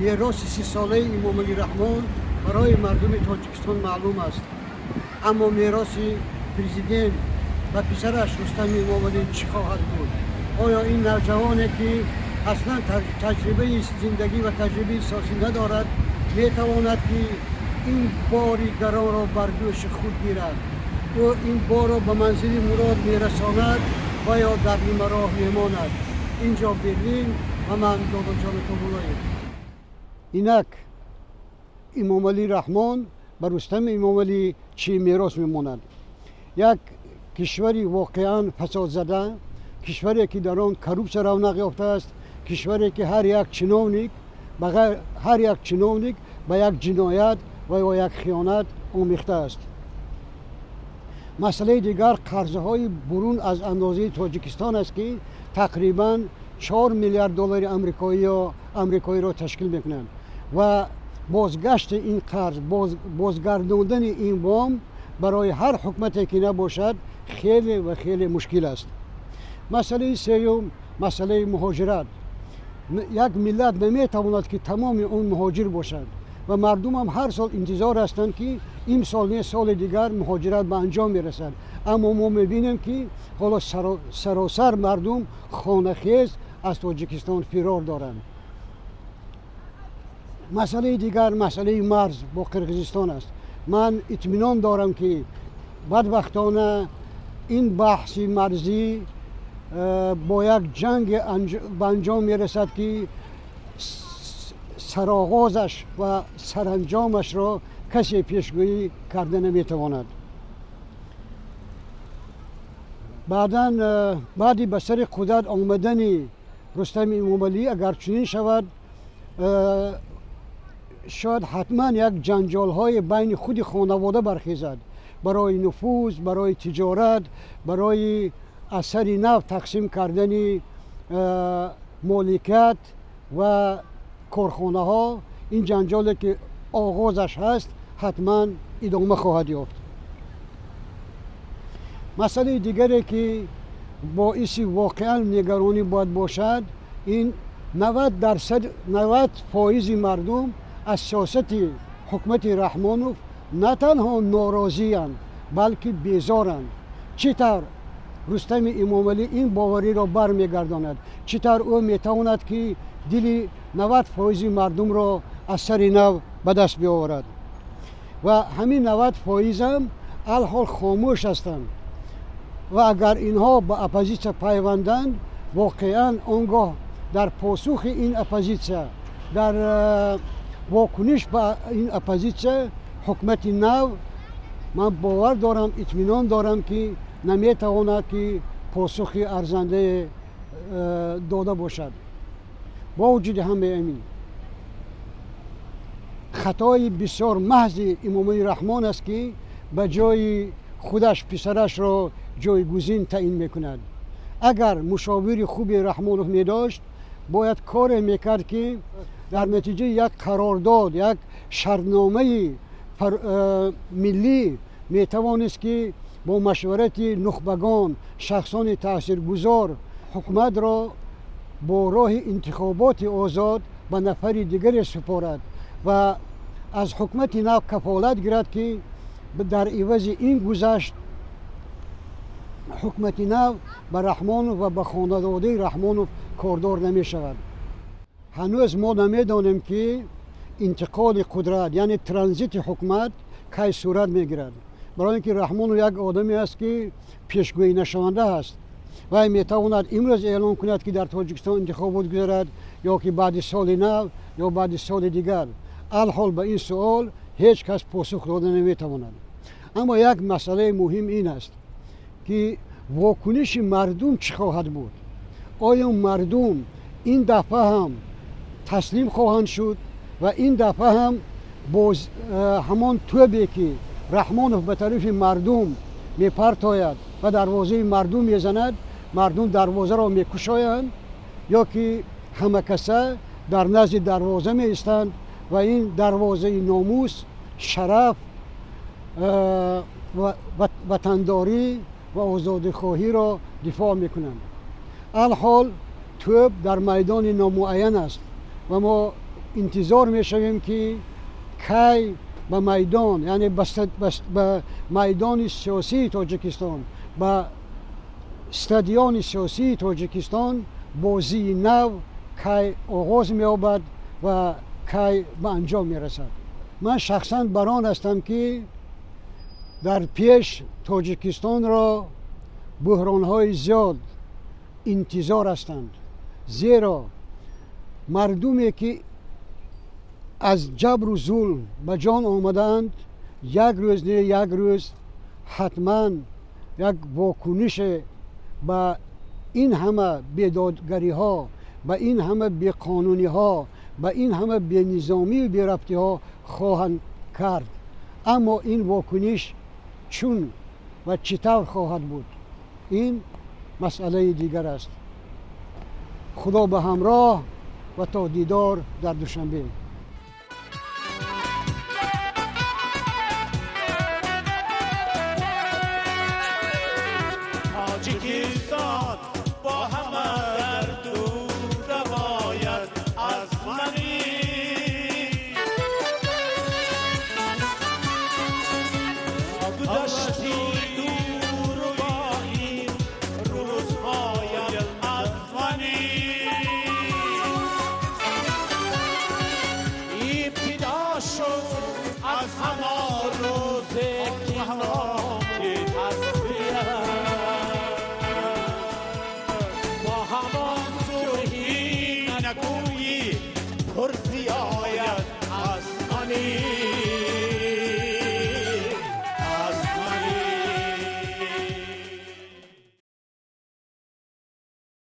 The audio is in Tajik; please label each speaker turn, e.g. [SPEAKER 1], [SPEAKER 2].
[SPEAKER 1] Мероси 30-солаи Эмомалӣ Раҳмон барои мардуми Тоҷикистон маълум аст, аммо мероси президент ва писараш Рустами Эмомалӣ чӣ хоҳад буд? Оё ин навҷавоне, ки аслан таҷрибаи зиндагӣ ва таҷрибаи сиёсӣ надорад, метавонад, ки ин бори гаронро бар дӯши худ гирад? Ӯ ин борро ба манзили мурод мерасонад ва ё дар нимароҳ мемонад? Инҷо Берлин ва ман Додоҷон Тобулоев. Инак Эмомалӣ Раҳмон ба Рустами Эмомалӣ чӣ мерос мемонад? Як кишвари воқеан фасодзада, кишваре, ки дар он коррупсия равнақ ёфтааст, кишваре, ки ҳар як чиновник ба як ҷиноят ва ё як хиёнат омехтааст. Масъалаи дигар қарзҳои бурун аз андозаи Тоҷикистон аст, ки тақрибан 4 миллиард доллари амрикоиро ташкил мекунанд ва бозгашти ин қарз, бозгардондани ин вом барои ҳар ҳукумате ки набошад, хеле ва хеле мушкил аст. Масъалаи сеюм масъалаи муҳоҷират. Як миллат наметавонад, ки тамоми он муҳоҷир бошад ва мардумам ҳар сол интизор ҳастанд, ки имсол не, соли дигар муҳоҷират ба анҷом мерасад, аммо мо мебинем, ки ҳоло саросар мардум хонахез аз Тоҷикистон фирор доранд. Масъалаи дигар масъалаи марз бо Қирғизистон аст. Ман итминон дорам, ки бадбахтона ин баҳси марзӣ бо як ҷанг ба анҷом мерасад, ки сароғозаш ва саранҷомашро касе пешгӯӣ карда наметавонад. Баъдан баъди ба сари қудрат омадани Рустами Эмомалӣ, агар чунин шавад, шояд ҳатман як ҷанҷолҳое байни худи хонавода бархезад барои нуфуз, барои тиҷорат, барои аз сари нав тақсим кардани моликият ва корхонаҳо. Ин ҷанҷоле, ки оғозаш ҳаст, ҳатман идома хоҳад ёфт. Масъалаи дигаре, ки боиси воқеан нигаронӣ бояд бошад, ин 90%, 90 фоизи мардум аз сиёсати ҳукумати Раҳмонов на танҳо норозиянд, балки безоранд. Чӣ тавр Рустами Эмомалӣ ин бовариро бармегардонад? Чӣ тавр ӯ метавонад, ки дили 90 фоизи мардумро аз сари нав ба даст биёварад? Ва ҳамин 90 фоизам алҳол хомӯш ҳастанд ва агар инҳо ба оппозитсия пайванданд, воқеан он гоҳ дар посухи ин оппозитсия, дар вокуниш ба ин оппозитсия ҳукумати нав, ман бовар дорам, итминон дорам, ки наметавонад, ки посухи арзандае дода бошад. Бо вуҷуди ҳамаи ин, хатои бисёр маҳзи Эмомалӣ Раҳмон аст, ки ба ҷои худаш писарашро ҷойгузин таъин мекунад. Агар мушовири хуби Раҳмонов медошт, бояд коре мекард, ки дар натиҷаи як қарордод, як шартномаи миллӣ метавонист, ки бо машварати нухбагон, шахсони таъсиргузор ҳукуматро бо роҳи интихоботи озод ба нафари дигаре супорад ва аз ҳукумати нав кафолат гирад, ки дар ивази ин гузашт ҳукумати нав ба Раҳмонов ва ба хонаводаи Раҳмонов кордор намешавад. Ҳанӯз мо намедонем, ки интиқоли қудрат, яъне транзити ҳукумат кай сурат мегирад, барои ин ки Раҳмонов як одаме аст, ки пешгӯӣ нашаванда аст. Вай метавонад имрӯз эълон кунад, ки дар Тоҷикистон интихобот гузарад, ё ки баъди соли нав ё баъди соли дигар. Алҳол ба ин суол ҳеҷ кас посух дода наметавонад. Аммо як масъалаи муҳим ин аст, ки вокуниши мардум чӣ хоҳад буд? Оё мардум ин дафъа ҳам таслим хоҳанд шуд ва ин дафъа ҳам боз ҳамон тӯбе, ки Раҳмонов ба тарафи мардум мепартояд ва дарвозаи мардум мезанад, мардум дарвозаро мекушоянд ё ки ҳамакаса дар назди дарвоза меистанд ва ин дарвозаи номус, шараф, ватандорӣ ва озодихоҳиро дифоъ мекунанд? Алҳол тӯб дар майдони номуайян аст ва мо Интизор мешавем, ки кай ба майдон, яъне ба майдони сиёсии Тоҷикистон, ба стадиони сиёсии Тоҷикистон бозии нав кай оғоз меёбад ва кай ба анҷом мерасад. Ман шахсан бар он ҳастам, ки дар пеш Тоҷикистонро буҳронҳои зиёд интизор ҳастанд, зеро мардуме, ки аз ҷабру зулм ба ҷон омадаанд, як рӯз не, як рӯз ҳатман як вокунише ба ин ҳама бедодгариҳо, ба ин ҳама беқонуниҳо, ба ин ҳама бенизомию берабтиҳо хоҳанд кард. Аммо ин вокуниш чун ва чӣ тавр хоҳад буд, ин масъалаи дигар аст. Худо ба ҳамроҳ ва то дидор дар Душанбе.